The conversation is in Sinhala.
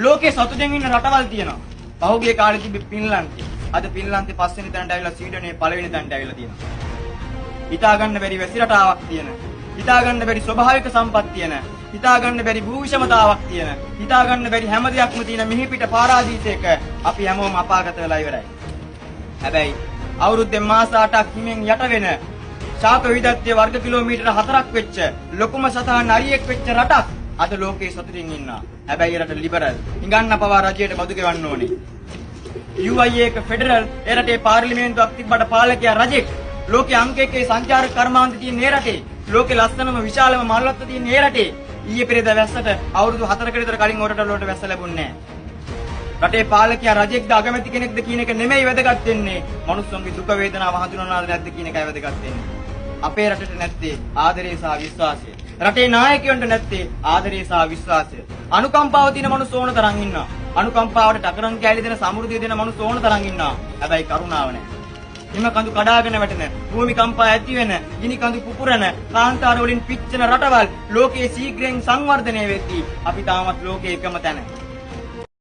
ලෝකේ සතුටෙන් ඉන්න රටවල් තියෙනවා. පහුගිය කාලේ තිබ්බේ ෆින්ලන්තේ. අද ෆින්ලන්තේ පස්වෙනි තැනට ඇවිල්ලා ස්වීඩනයේ පළවෙනි තැනට ඇවිල්ලා තියෙනවා. හිතා ගන්න බැරි වැසි රටාවක් තියෙන, හිතා ගන්න බැරි ස්වභාවික සම්පත් තියෙන, හිතා ගන්න බැරි භූ විෂමතාවක් තියෙන, හිතා ගන්න බැරි හැම දෙයක්ම තියෙන මිහිපිට පාරාදීසයක අපි හැමෝම අපාගත වෙලා ඉවරයි. හැබැයි අවුරුද්දෙන් මාස 8ක් හිමෙන් යට වෙන, ශාක විවිධත්වයේ වර්ග කිලෝමීටර 4ක් වෙච්ච, ලොකුම සතා නරියෙක් වෙච්ච රටක් අද ලෝකේ සතුටින් ඉන්නවා. හැබැයි ඒ රට ලිබරල්. හිඟන්න පවා රජයට බදු ගෙවන්න ඕනේ. UIA එක ෆෙඩරල්. ඒ රටේ පාර්ලිමේන්තුවක් තිබ්බට පාලකයා රජෙක්. ලෝකේ අංක එකේ සංචාරක කර්මාන්ත තියෙන ඒ රටේ, ලෝකේ ලස්සනම විශාලම මල්වත්ත තියෙන ඒ රටේ ඊයේ පෙරේදා වැස්සට අවුරුදු 4කට විතර කලින් ඔය රටවල වලට වැස්ස ලැබුණේ නැහැ. රටේ පාලකයා රජෙක්ද අගමැති කෙනෙක්ද කියන එක නෙමෙයි වැදගත් වෙන්නේ. මනුස්සන්ගේ දුක වේදනාව හඳුනනවාද නැද්ද කියන එකයි වැදගත් වෙන්නේ. අපේ රටට නැත්තේ ආදරය සහ විශ්වාසය. රටේ නායකයන්ට නැත්තේ ආදරය සහ විශ්වාසය. අනුකම්පාව තියෙන මනුස්ස ඕන තරම් ඉන්නවා. අනුකම්පාවට ටකරන් කෑලි දෙන, සමෘද්ධිය දෙන මනුස්ස ඕන තරම් ඉන්නවා. හැබැයි කරුණාව නැහැ. හිම කඳු කඩාගෙන වැටෙන, භූමිකම්පා ඇති වෙන, ගිනි කඳු පුපුරන, කාන්තාර වලින් පිච්චෙන රටවල් ලෝකයේ ශීඝ්‍රයෙන් සංවර්ධනය වෙද්දී අපි තාමත් ලෝකයේ එකම තැන.